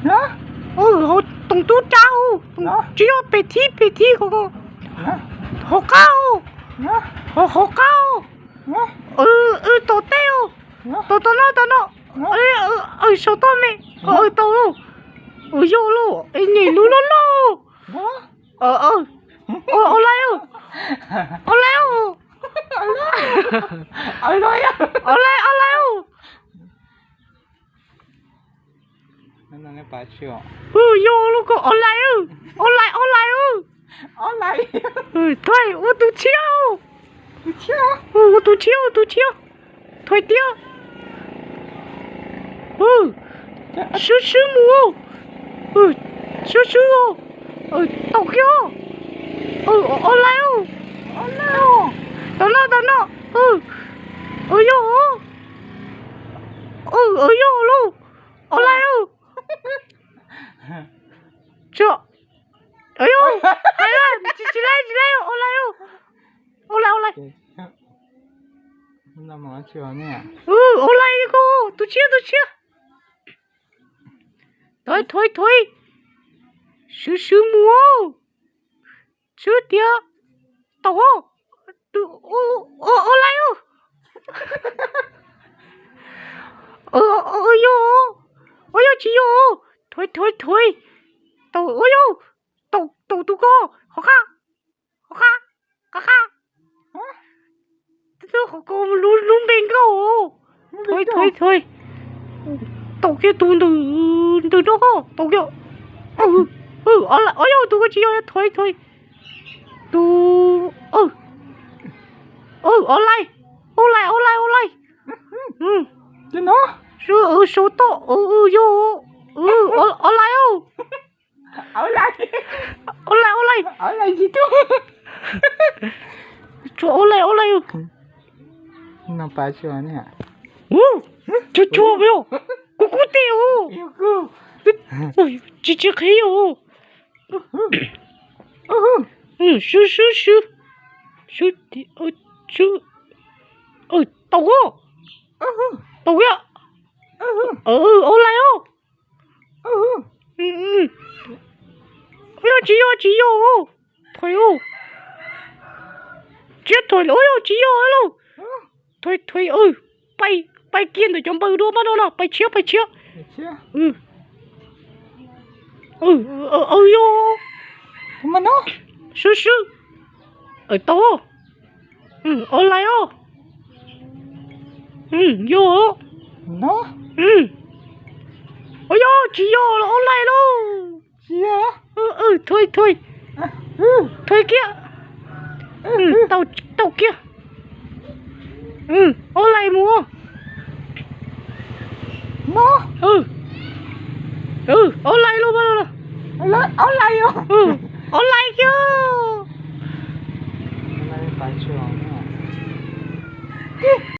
Hauv toom tub rab, tsis yog pem thib, pem thib, hauv qab, hauv qab, tom tej, tom tom no, tom no, saum toj me, tau lauj, yog lauj, nyem lub loj loj. Olai, olai, olai, yog lauj, koj olai, olai, olai. Thov ua tus tshiab, ua tus tshiab, ua tus tshiab. Thov tiag. Swb swb mus, swb swb, tau kiag, olai, tom no, tom no, yog, yog lauj, olai, tsis, tsis laib, tsis laib, olai, olai, olai, olai, koj tus tshiab, tus tshiab. Thov, thov, thov, swb swb mus, swb tiag, tau, olai, yog, yog tsis yog, thov, thov, thov, tau, yog, tau tus ko, qhov qab, qhov qab, qhov qab, qhov ko, lub npe nkauj, thov, thov, thov, tau kiag tus ntawm, ntawm no, tau kiag, yog tus ko tsis yog, thov, thov, tus, olai, olai, olai, olai, saum toj, yog, olai, olai, olai, tsuas olai, olai, tsuas tsuas, kub kub tej, tsis tsis qhib, swb swb swb, swb, swb, tau, tau, olai, yog tsis yog, tsis yog, thov, tsis thov, yog tsis yog lauj, thov, thov, pais, pais kiag ntawm cov npawg dua pab no no, pais tshiab, pais tshiab, yog, swb swb, tau, olai, yog, yog, tsis yog, olai lauj, thov, thov, thov kiag, tau kiag, olai mus, olai lauj, olai kiag,